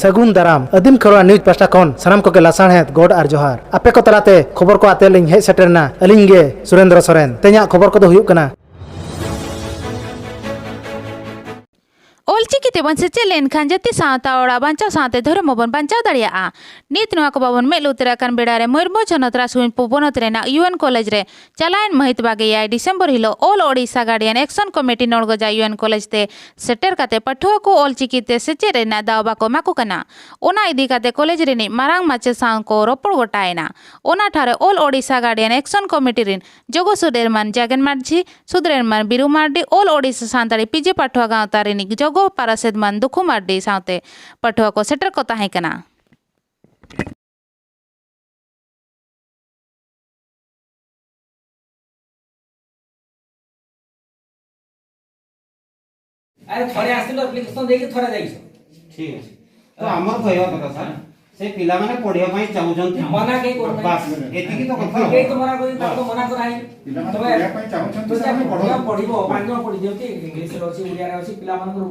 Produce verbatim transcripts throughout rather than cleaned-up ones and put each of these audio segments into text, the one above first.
ᱥᱟᱹᱜᱩᱱ ᱫᱟᱨᱟᱢ᱾ ᱟᱹᱫᱤᱢ ᱠᱷᱮᱨᱣᱟᱲ ᱱᱤᱭᱩᱡᱽ ᱯᱟᱦᱴᱟ ᱠᱷᱚᱱ ᱥᱟᱱᱟᱢ ᱠᱚᱜᱮ ᱞᱟᱥᱟᱲᱦᱮᱫ ᱜᱚᱰ ᱟᱨ ᱡᱚᱦᱟᱨ᱾ ᱟᱯᱮ ᱠᱚ ᱛᱟᱞᱟᱛᱮ ᱠᱷᱚᱵᱚᱨ ᱠᱚ ᱟᱛᱮ ᱞᱤᱧ ᱦᱮᱡ ᱥᱮᱴᱮᱨ ᱮᱱᱟ ᱟᱹᱞᱤᱧ ᱜᱮ ᱥᱩᱨᱮᱱᱫᱨᱚ ᱥᱚᱨᱮᱱ᱾ ᱛᱮᱦᱮᱧᱟᱜ ᱠᱷᱚᱵᱚᱨ ᱠᱚᱫᱚ ᱦᱩᱭᱩᱜ ᱠᱟᱱᱟ, ᱚᱞᱪᱤᱠᱤ ᱛᱮᱵᱚᱱ ᱥᱮᱪᱮᱫ ᱞᱮᱱᱠᱷᱟᱱ ᱡᱟᱹᱛᱤ ᱥᱟᱶᱛᱟ ᱚᱲᱟᱜ ᱵᱟᱧᱪᱟᱣ ᱥᱟᱶᱛᱮ ᱫᱷᱚᱨᱚᱢ ᱦᱚᱸᱵᱚᱱ ᱵᱟᱧᱪᱟᱣ ᱫᱟᱲᱮᱭᱟᱜᱼᱟ᱾ ᱱᱤᱛ ᱱᱚᱣᱟ ᱠᱚ ᱵᱟᱵᱚᱱ ᱢᱮᱫ ᱞᱩᱛᱩᱨᱟᱜ ᱠᱟᱱ ᱵᱮᱲᱟ ᱨᱮ ᱢᱚᱭᱩᱨᱵᱷᱚᱸᱡᱽ ᱦᱚᱱᱚᱛ ᱨᱟᱥᱜᱚᱸᱡᱽ ᱯᱚᱱᱚᱛ ᱨᱮᱱᱟᱜ ᱭᱩ ᱮᱱ ᱠᱚᱞᱮᱡᱽ ᱨᱮ ᱪᱟᱞᱟᱣᱮᱱ ᱢᱟᱹᱦᱤᱛ ᱵᱟᱜᱮ ᱮᱭᱟᱭ ᱰᱤᱥᱮᱢᱵᱚᱨ ᱦᱤᱞᱳᱜ All Odisha Guardian Action Committee ᱱᱚᱲᱜᱚᱡᱟ ᱭᱩ ᱮᱱ ᱠᱚᱞᱮᱡᱽ ᱛᱮ ᱥᱮᱴᱮᱨ ᱠᱟᱛᱮ ᱯᱟᱹᱴᱷᱩᱣᱟᱹ ᱠᱚ ᱚᱞᱪᱤᱠᱤ ᱛᱮ ᱥᱮᱪᱮᱫ ᱨᱮᱱᱟᱜ ᱫᱟᱣ ᱵᱟᱠᱚ ᱮᱢᱟ ᱠᱚ ᱠᱟᱱᱟ᱾ ᱚᱱᱟ ᱤᱫᱤ ᱠᱟᱛᱮ ᱠᱚᱞᱮᱡᱽ ᱨᱤᱱᱤᱡ ᱢᱟᱨᱟᱝ ᱢᱟᱪᱮᱫ ᱥᱟᱶ ᱠᱚ ᱨᱚᱯᱚᱲ ᱜᱚᱴᱟᱭᱮᱱᱟ᱾ ᱚᱱᱟ ᱴᱷᱟᱶ ᱨᱮ All Odisha Guardian Action Committee ᱨᱤᱱ ᱡᱚᱜᱚ ᱥᱩᱫᱷᱤᱨ ᱮᱢᱟᱱ ᱡᱟᱜᱮᱱ ᱢᱟᱹᱡᱷᱤ, ᱥᱩᱫᱷᱤᱨ ᱮᱢᱟᱱ ᱵᱤᱨᱩ ᱢᱟᱨᱰᱤ, All Odisha ᱥᱟᱱᱛᱟᱲᱤ ᱯᱤᱡᱮ ᱯᱟᱹᱴᱷᱩᱣᱟᱹ ᱜᱟᱶᱛᱟ ᱨᱤᱱᱤᱡ ᱡᱚᱜᱚ ᱯᱟᱨᱟᱥᱮᱫ ᱢᱟᱱ ᱫᱩᱠᱷᱩ ᱢᱟᱨᱰᱤ ᱥᱟᱶᱛᱮ ᱯᱟᱹᱴᱷᱩᱣᱟᱹ ᱠᱚ ᱥᱮᱴᱮᱨ ᱠᱚ ᱛᱟᱦᱮᱸ ᱠᱟᱱᱟ᱾ ଆରେ ଥରେ ଆସିଥିଲ ଆପ୍ଲିକେସନ ଦେଇକି ଥରେ ଯାଇଛ। ଠିକ ଅଛି। ତ ଆମର କହିବା କଥା ସାର୍, ସେ ପିଲାମାନେ ପଢିବା ପାଇଁ ଚାହୁଁଛନ୍ତି। ମନା କେହି କରୁନାହିଁ। ବାସ୍, ଏତିକି ତ କଥା। କେହି ତ ମନା କରି, ତାକୁ ତ ମନା କରାହେଇନି। ପିଲାମାନେ ତମେ ପଢିବା ପାଇଁ ଚାହୁଁଛନ୍ତି, ତମେ ସେମାନେ ପଢନ୍ତୁ। ପଢିବ, ପାଞ୍ଚ ଜଣ ପଢିଦିଅନ୍ତି, ଇଂଲିଶରେ ଅଛି, ଓଡ଼ିଆରେ ଅଛି, ପିଲାମାନଙ୍କର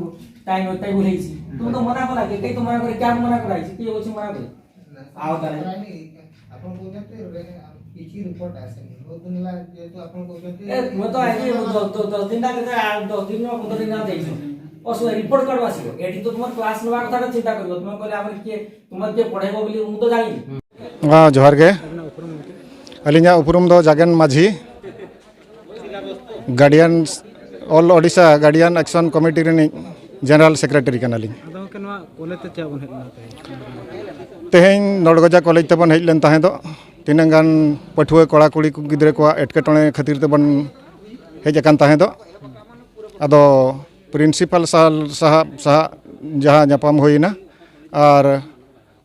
ଟାଇମ ଟାଇମ ହେଇଛି। ତୁମେ ତ ମନା କଲା, କେହି ତ ମନା କରି, କାହାକୁ ମନା କରାହେଇଛି? କିଏ ଅଛି ମନା କରି? ନା, ଆଉ ତାହେଲେ? ନାଇଁ, ଆପଣ କହୁଛନ୍ତି ରେ-, କିଛି ରିପୋର୍ଟ ଆସିନି। ବହୁତ ଦିନ ହେଲା ଯେହେତୁ ଆପଣ କହୁଛନ୍ତି ଏ, ତୁମେ ତ ଆଜି ଦ-, ଦ-, ଦଶ ଦିନ ନା କେତେ, ଆ, ଦଶ ଦିନ ନା ପନ୍ଦର ଦିନ ନା ଦେଇଛ। ଅସୁବିଧା ରିପୋର୍ଟ କୁଆଡୁ ଆସିବ? ଏଠି ତ ତୁମର କ୍ଲାସ ନେବା କଥାଟା ଚିନ୍ତା କରିବ। ତୁମେ କହିଲେ ଆମର କିଏ, ତୁମର କିଏ ପଢେଇବ ବୋଲି ମୁଁ ତ ଜାଣିନି। ᱦᱮᱸ, ᱡᱚᱦᱟᱨ ᱜᱮ᱾ ᱟᱹᱞᱤᱧᱟᱜ ᱩᱯᱨᱩᱢ ᱫᱚ ᱡᱟᱜᱮᱱ ᱢᱟᱹᱡᱷᱤ, guardian, All Odisha Guardian Action Committee ᱨᱤᱱᱤᱡ ᱡᱮᱱᱟᱨᱮᱞ ᱥᱮᱠᱨᱮᱴᱟᱨᱤ ᱠᱟᱱᱟᱞᱤᱧ᱾ ᱟᱫᱚ ᱜᱚᱢᱠᱮ, ᱱᱚᱣᱟ ᱠᱚᱞᱮᱡᱽ ᱛᱮ ᱪᱮᱫᱟᱜ ᱵᱚᱱ ᱦᱮᱡ ᱞᱮᱱᱟ ᱛᱮᱦᱮᱧ? ᱛᱮᱦᱮᱧ ᱱᱚᱲᱜᱚᱡᱟ ᱠᱚᱞᱮᱡᱽ ᱛᱮᱵᱚᱱ ᱦᱮᱡ ᱞᱮᱱ ᱛᱟᱦᱮᱸ ᱫᱚ, ᱛᱤᱱᱟᱹᱜ ᱜᱟᱱ ᱯᱟᱹᱴᱷᱩᱣᱟᱹ ᱠᱚᱲᱟ ᱠᱩᱲᱤ ᱠᱚ ᱜᱤᱫᱽᱨᱟᱹ ᱠᱚᱣᱟᱜ ᱮᱴᱠᱮᱴᱚᱬᱮ ᱠᱷᱟᱹᱛᱤᱨ ᱛᱮᱵᱚᱱ ᱦᱮᱡ ᱟᱠᱟᱱ ᱛᱟᱦᱮᱸ ᱫᱚ᱾ ᱟᱫᱚ ᱯᱨᱤᱱᱥᱤᱯᱟᱞ ᱥᱟᱨ ᱥᱟᱦᱟᱵ ᱥᱟᱦᱟᱜ ᱡᱟᱦᱟᱸ ᱧᱟᱯᱟᱢ ᱦᱩᱭᱮᱱᱟ, ᱟᱨ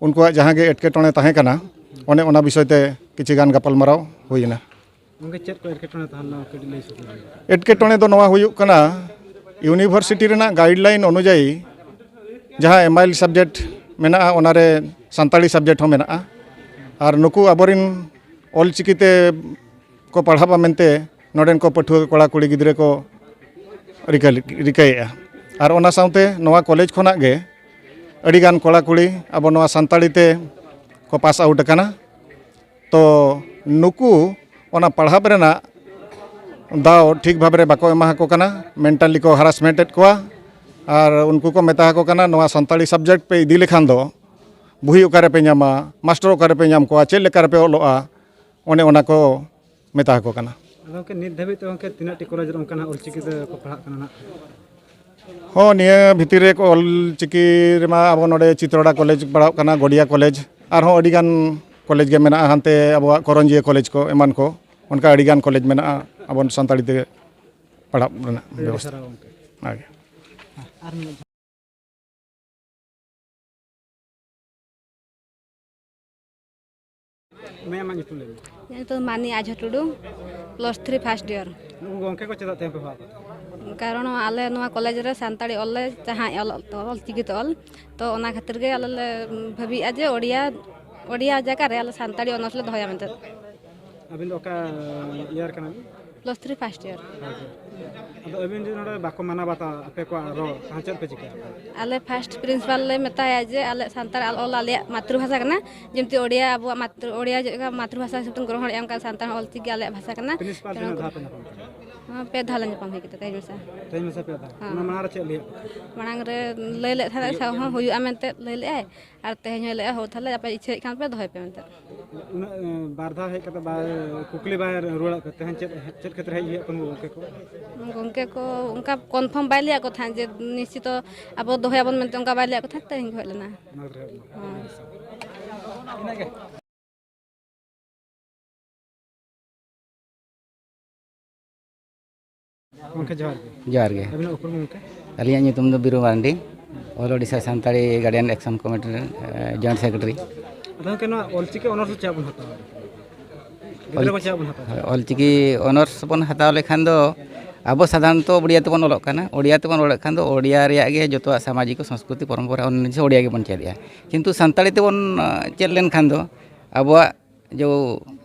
ᱩᱱᱠᱩᱣᱟᱜ ᱡᱟᱦᱟᱸ ᱜᱮ ᱮᱴᱠᱮᱴᱚᱬᱮ ᱛᱟᱦᱮᱸ ᱠᱟᱱᱟ, ᱚᱱᱮ ᱚᱱᱟ ᱵᱤᱥᱚᱭ ᱛᱮ ᱠᱤᱪᱷᱤ ᱜᱟᱱ ᱜᱟᱯᱟᱞᱢᱟᱨᱟᱣ ᱦᱩᱭᱮᱱᱟ᱾ ᱜᱚᱢᱠᱮ, ᱪᱮᱫ ᱠᱚ ᱮᱴᱠᱮᱴᱚᱬᱮ ᱛᱟᱦᱮᱸ ᱞᱮᱱᱟ, ᱠᱟᱹᱴᱤᱡ ᱞᱟᱹᱭ ᱥᱚᱫᱚᱨ ᱢᱮ᱾ ᱮᱴᱠᱮᱴᱚᱬᱮ ᱫᱚ ᱱᱚᱣᱟ ᱦᱩᱭᱩᱜ ᱠᱟᱱᱟ, ᱤᱭᱩᱱᱤᱵᱷᱟᱨᱥᱤᱴᱤ ᱨᱮᱱᱟᱜ ᱜᱟᱭᱤᱰᱞᱟᱭᱤᱱ ᱚᱱᱩᱡᱟᱭᱤ ᱡᱟᱦᱟᱸ ᱮᱢ ᱟᱭ ᱮᱞ ᱥᱟᱵᱡᱮᱠᱴ ᱢᱮᱱᱟᱜᱼᱟ, ᱚᱱᱟᱨᱮ ᱥᱟᱱᱛᱟᱲᱤ ᱥᱟᱵᱡᱮᱠᱴ ᱦᱚᱸ ᱢᱮᱱᱟᱜᱼᱟ᱾ ᱟᱨ ᱱᱩᱠᱩ ᱟᱵᱚᱨᱮᱱ ᱚᱞᱪᱤᱠᱤ ᱛᱮ ᱠᱚ ᱯᱟᱲᱦᱟᱜ ᱢᱟ ᱢᱮᱱᱛᱮ ᱱᱚᱰᱮᱱ ᱠᱚ ᱯᱟᱹᱴᱷᱩᱣᱟᱹ ᱠᱚᱲᱟ ᱠᱩᱲᱤ ᱜᱤᱫᱽᱨᱟᱹ ᱠᱚ ᱨᱤᱠᱟᱹ, ᱨᱤᱠᱟᱹᱭᱮᱫᱼᱟ᱾ ᱟᱨ ᱚᱱᱟ ᱥᱟᱶᱛᱮ ᱱᱚᱣᱟ ᱠᱚᱞᱮᱡᱽ ᱠᱷᱚᱱᱟᱜ ᱜᱮ ᱟᱹᱰᱤᱜᱟᱱ ᱠᱚᱲᱟ ᱠᱩᱲᱤ ᱟᱵᱚ ᱱᱚᱣᱟ ᱥᱟᱱᱛᱟᱲᱤ ᱛᱮ ᱠᱚ ᱯᱟᱥ ᱟᱣᱩᱴ ᱟᱠᱟᱱᱟ᱾ ᱛᱚ ᱱᱩᱠᱩ ᱚᱱᱟ ᱯᱟᱲᱦᱟᱣ ᱨᱮᱱᱟᱜ ᱫᱟᱣ ᱴᱷᱤᱠ ᱵᱷᱟᱵᱽ ᱨᱮ ᱵᱟᱠᱚ ᱮᱢᱟ ᱟᱠᱚ ᱠᱟᱱᱟ, ᱢᱮᱱᱴᱟᱞᱤ ᱠᱚ ᱦᱟᱨᱟᱥᱢᱮᱱᱴ ᱮᱫ ᱠᱚᱣᱟ᱾ ᱟᱨ ᱩᱱᱠᱩ ᱠᱚ ᱢᱮᱛᱟ ᱟᱠᱚ ᱠᱟᱱᱟ, ᱱᱚᱣᱟ ᱥᱟᱱᱛᱟᱲᱤ ᱥᱟᱵᱡᱮᱠᱴ ᱯᱮ ᱤᱫᱤ ᱞᱮᱠᱷᱟᱱ ᱫᱚ ᱵᱩᱦᱤ ᱚᱠᱟ ᱨᱮᱯᱮ ᱧᱟᱢᱟ, ᱢᱟᱥᱴᱟᱨ ᱚᱠᱟ ᱨᱮᱯᱮ ᱧᱟᱢ ᱠᱚᱣᱟ, ᱪᱮᱫ ᱞᱮᱠᱟ ᱨᱮᱯᱮ ᱚᱞᱚᱜᱼᱟ, ᱚᱱᱮ ᱚᱱᱟ ᱠᱚ ᱢᱮᱛᱟ ᱟᱠᱚ ᱠᱟᱱᱟ᱾ ᱟᱫᱚ ᱜᱚᱢᱠᱮ, ᱱᱤᱛ ᱫᱷᱟᱹᱵᱤᱡ ᱛᱮ ᱜᱚᱢᱠᱮ ᱛᱤᱱᱟᱹᱜ ᱴᱤ ᱠᱚᱞᱮᱡᱽ ᱨᱮ ᱚᱱᱠᱟᱱᱟᱜ ᱚᱞᱪᱤᱠᱤ ᱛᱮ ᱠᱚ ᱯᱟᱲᱦᱟᱜ ᱠᱟᱱᱟ ᱱᱟᱜ? ᱦᱚᱸ, ᱱᱤᱭᱟᱹ ᱵᱷᱤᱛᱤᱨ ᱨᱮ ᱚᱞᱪᱤᱠᱤ ᱨᱮᱢᱟ ᱟᱵᱚ ᱱᱚᱰᱮ ᱪᱤᱛᱨᱚᱲᱟ ᱠᱚᱞᱮᱡᱽ ᱯᱟᱲᱦᱟᱜ ᱠᱟᱱᱟ, ᱜᱚᱰᱤᱭᱟ ᱠᱚᱞᱮᱡᱽ, ᱟᱨᱦᱚᱸ ᱟᱹᱰᱤᱜᱟᱱ ᱠᱚᱞᱮᱡᱽ ᱜᱮ ᱢᱮᱱᱟᱜᱼᱟ, ᱦᱟᱱᱛᱮ ᱟᱵᱚᱣᱟᱜ ᱠᱚᱨᱚᱧᱡᱤᱭᱟᱹ ᱠᱚᱞᱮᱡᱽ ᱠᱚ ᱮᱢᱟᱱ ᱠᱚ, ᱚᱱᱠᱟ ᱟᱹᱰᱤᱜᱟᱱ ᱠᱚᱞᱮᱡᱽ ᱢᱮᱱᱟᱜᱼᱟ ᱟᱵᱚ ᱥᱟᱱᱛᱟᱲᱤ ᱛᱮ ᱯᱟᱲᱦᱟᱜ ᱨᱮᱱᱟᱜ ᱟᱹᱰᱤ ᱵᱮᱵᱚᱥᱛᱷᱟ᱾ ᱥᱟᱨᱦᱟᱣ ᱜᱚᱢᱠᱮ᱾ ᱚᱱᱟᱜᱮ᱾ ᱟᱨ ᱢᱤᱫ ᱢᱮ, ᱟᱢᱟᱜ ᱧᱩᱛᱩᱢ ᱞᱟᱹᱭ ᱢᱮ᱾ ᱤᱧᱟᱹᱜ ᱧᱩᱛᱩᱢ ᱢᱟᱹᱱᱤ ᱟᱡᱷᱟ ᱴᱩᱰᱩ, ᱯᱞᱟᱥ ᱛᱷᱨᱤ ᱯᱷᱟᱥᱴ ᱤᱭᱟᱨ᱾ ᱱᱩᱠᱩ ᱜᱚᱢᱠᱮ ᱠᱚ ᱪᱮᱫᱟᱜ ᱛᱮᱦᱮᱧ ᱯᱮ ᱦᱚᱦᱚ ᱟᱠᱟᱫ ᱠᱚᱣᱟ? ᱠᱟᱨᱚᱱ ᱟᱞᱮ ᱱᱚᱣᱟ ᱠᱚᱞᱮᱡᱽ ᱨᱮ ᱥᱟᱱᱛᱟᱲᱤ ᱚᱞ ᱞᱮ ᱪᱟᱦᱟᱸ, ᱚᱞ, ᱚᱞ ᱪᱤᱠᱤ ᱛᱮ ᱚᱞ, ᱛᱚ ᱚᱱᱟ ᱠᱷᱟᱹᱛᱤᱨ ᱜᱮ ᱟᱞᱮ ᱞᱮ ᱵᱷᱟᱹᱵᱤᱭᱮᱫᱼᱟ ᱡᱮ ᱳᱰᱤᱭᱟ, ᱳᱰᱤᱭᱟ ᱡᱟᱭᱜᱟ ᱨᱮ ᱟᱞᱮ ᱥᱟᱱᱛᱟᱲᱤ ᱚᱱᱟᱨᱥ ᱞᱮ ᱫᱚᱦᱚᱭᱟ ᱢᱮᱱᱛᱮ᱾ ᱟᱹᱵᱤᱱ ᱫᱚ ᱚᱠᱟ ᱤᱭᱟᱨ ᱠᱟᱱᱟ ᱵᱤᱱ? Plus three first year. ᱟᱫᱚ ᱟᱹᱵᱤᱱ ᱡᱩᱫᱤ ᱱᱚᱰᱮ ᱵᱟᱠᱚ ᱢᱟᱱᱟᱣ ᱵᱟᱛᱟᱣᱟ ᱟᱯᱮ ᱠᱚᱣᱟᱜ ᱨᱚᱲ, ᱛᱟᱦᱚᱞᱮ ᱪᱮᱫ ᱯᱮ ᱪᱤᱠᱟᱹᱭᱟ? ᱟᱞᱮ ᱯᱷᱟᱥᱴ ᱯᱨᱤᱱᱥᱤᱯᱟᱞ ᱞᱮ ᱢᱮᱛᱟᱭᱟ ᱡᱮ ᱟᱞᱮ ᱥᱟᱱᱛᱟᱲ ᱚᱞ ᱟᱞᱮᱭᱟᱜ ᱢᱟᱛᱨᱤᱵᱷᱟᱥᱟ ᱠᱟᱱᱟ, ᱡᱮᱢᱛᱤ ᱳᱰᱤᱭᱟ ᱟᱵᱚᱣᱟᱜ ᱢᱟᱛᱨᱤ-, ᱳᱰᱤᱭᱟ ᱪᱮᱫ ᱞᱮᱠᱟ ᱢᱟᱛᱨᱤᱵᱷᱟᱥᱟ ᱦᱤᱥᱟᱹᱵ ᱛᱮᱢ ᱜᱨᱚᱦᱚᱱᱮᱫᱼᱟ, ᱚᱱᱠᱟ ᱥᱟᱱᱛᱟᱲ ᱦᱚᱸ ᱚᱞᱪᱤᱠᱤ ᱟᱞᱮᱭᱟᱜ ᱵᱷᱟᱥᱟ ᱠᱟᱱᱟ᱾ ᱯᱨᱤᱱᱥᱤᱯᱟᱞ ᱛᱮᱱᱟᱜ ᱫᱷᱟᱣ ᱯᱮ ᱧᱟᱯᱟᱢ ᱠᱟᱱᱟ? ᱦᱚᱸ, ᱯᱮ ᱫᱷᱟᱣ ᱞᱮ ᱧᱟᱯᱟᱢ ᱦᱩᱭ ᱠᱟᱛᱮ ᱛᱮᱦᱮᱧ ᱢᱮᱥᱟ᱾ ᱛᱮᱦᱮᱧ ᱢᱮᱥᱟ ᱯᱮ ᱫᱷᱟᱣ? ᱦᱚᱸ᱾ ᱚᱱᱟ ᱢᱟᱲᱟᱝ ᱨᱮ ᱞᱟᱹᱭ ᱞᱮᱫ ᱛᱟᱦᱮᱸᱫ ᱥᱮ ᱦᱚᱸ ᱦᱩᱭᱩᱜᱼᱟ ᱢᱮᱱᱛᱮ ᱞᱟᱹᱭ ᱞᱮᱫᱼᱟᱭ, ᱟᱨ ᱛᱮᱦᱮᱧ ᱦᱚᱸᱭ ᱞᱟᱹᱭᱮᱫᱼᱟ, ᱦᱳ, ᱛᱟᱦᱚᱞᱮ ᱟᱯᱮ ᱤᱪᱪᱷᱟᱹᱭᱮᱫ ᱠᱷᱟᱱ ᱯᱮ ᱫᱚᱦᱚᱭ ᱯᱮ ᱢᱮᱱᱛᱮ᱾ ᱩᱱᱟᱹᱜ, ᱮ, ᱵᱟᱨ ᱫᱷᱟᱣ ᱦᱮᱡ ᱠᱟᱛᱮ ᱵᱟᱭ, ᱠᱩᱠᱞᱤ ᱵᱟᱭ ᱨᱩᱣᱟᱹᱲᱟᱫ ᱯᱮ, ᱛᱮᱦᱮᱧ ᱪᱮᱫ, ᱪᱮᱫ ᱠᱷᱟᱹᱛᱤᱨ ᱦᱮᱡ ᱦᱩᱭᱩᱜ ᱠᱟᱱᱟ ᱜᱚᱢᱠᱮ ᱠᱚ? ᱜᱚᱢᱠᱮ ᱠᱚ ᱚᱱᱠᱟ ᱠᱚᱱᱯᱷᱟᱨᱢ ᱵᱟᱭ ᱞᱟᱹᱭᱟᱫ ᱠᱚ ᱛᱟᱦᱮᱸᱫ ᱡᱮ ᱱᱤᱥᱪᱤᱛᱚ ᱟᱵᱚ ᱫᱚᱦᱚᱭᱟᱵᱚᱱ ᱢᱮᱱᱛᱮ, ᱚᱱᱠᱟ ᱵᱟᱭ ᱞᱟᱹᱭᱟᱫ ᱠᱚ ᱛᱟᱦᱮᱸᱫ, ᱛᱮᱦᱮᱧ ᱠᱚ ᱦᱮᱡ ᱞᱮᱱᱟ᱾ ᱚᱱᱟ ᱠᱷᱟᱹᱛᱤᱨ ᱦᱮᱡ ᱞᱮᱱᱟ᱾ ᱦᱮᱸ᱾ ᱤᱱᱟᱹᱜᱮ᱾ ᱜᱚᱢᱠᱮ ᱡᱚᱦᱟᱨ ᱜᱮ᱾ ᱡᱚᱦᱟᱨ ᱜᱮ᱾ ᱟᱹᱵᱤᱱᱟᱜ ᱩᱯᱨᱩᱢ ᱜᱚᱢᱠᱮ? ᱟᱹᱞᱤᱧᱟᱜ ᱧᱩᱛᱩᱢ ᱫᱚ Biru Marandi, all Odisha Santali guardian action committee ᱨᱮᱱ, ᱮ, ᱡᱚᱭᱮᱱᱴ ᱥᱮᱠᱨᱮᱴᱟᱨᱤ᱾ ᱟᱫᱚ ᱜᱚᱢᱠᱮ, ᱱᱚᱣᱟ ᱚᱞᱪᱤᱠᱤ ᱚᱱᱚᱨᱥ ᱫᱚ ᱪᱮᱫᱟᱜ ᱵᱚᱱ ᱦᱟᱛᱟᱣᱟ? ᱜᱤᱫᱽᱨᱟᱹ ᱠᱚ ᱪᱮᱫᱟᱜ ᱵᱚᱱ ᱦᱟᱛᱟᱣᱟ? ᱦᱳᱭ, ᱚᱞᱪᱤᱠᱤ ᱚᱱᱚᱨᱥ ᱵᱚᱱ ᱦᱟᱛᱟᱣ ᱞᱮᱠᱷᱟᱱ ᱫᱚ ᱟᱵᱚ ᱥᱟᱫᱷᱟᱨᱚᱱᱛᱚ ᱳᱰᱤᱭᱟ ᱛᱮᱵᱚᱱ ᱚᱞᱚᱜ ᱠᱟᱱᱟ, ᱳᱰᱤᱭᱟ ᱛᱮᱵᱚᱱ ᱚᱞᱚᱜ ᱠᱷᱟᱱ ᱫᱚ ᱳᱰᱤᱭᱟ ᱨᱮᱭᱟᱜ ᱜᱮ ᱡᱚᱛᱚᱣᱟᱜ ᱥᱟᱢᱟᱡᱤᱠ ᱥᱚᱝᱥᱠᱨᱤᱛᱤ ᱯᱚᱨᱚᱢᱯᱚᱨᱟ ᱚᱱᱱᱟᱱᱭᱚ ᱡᱤᱱᱤᱥ ᱳᱰᱤᱭᱟ ᱜᱮᱵᱚᱱ ᱪᱮᱫᱮᱜᱼᱟ, ᱠᱤᱱᱛᱩ ᱥᱟᱱᱛᱟᱲᱤ ᱛᱮᱵᱚᱱ, ᱮ, ᱪᱮᱫ ᱞᱮᱱᱠᱷᱟᱱ ᱫᱚ ᱟᱵᱚᱣᱟᱜ ᱡᱚ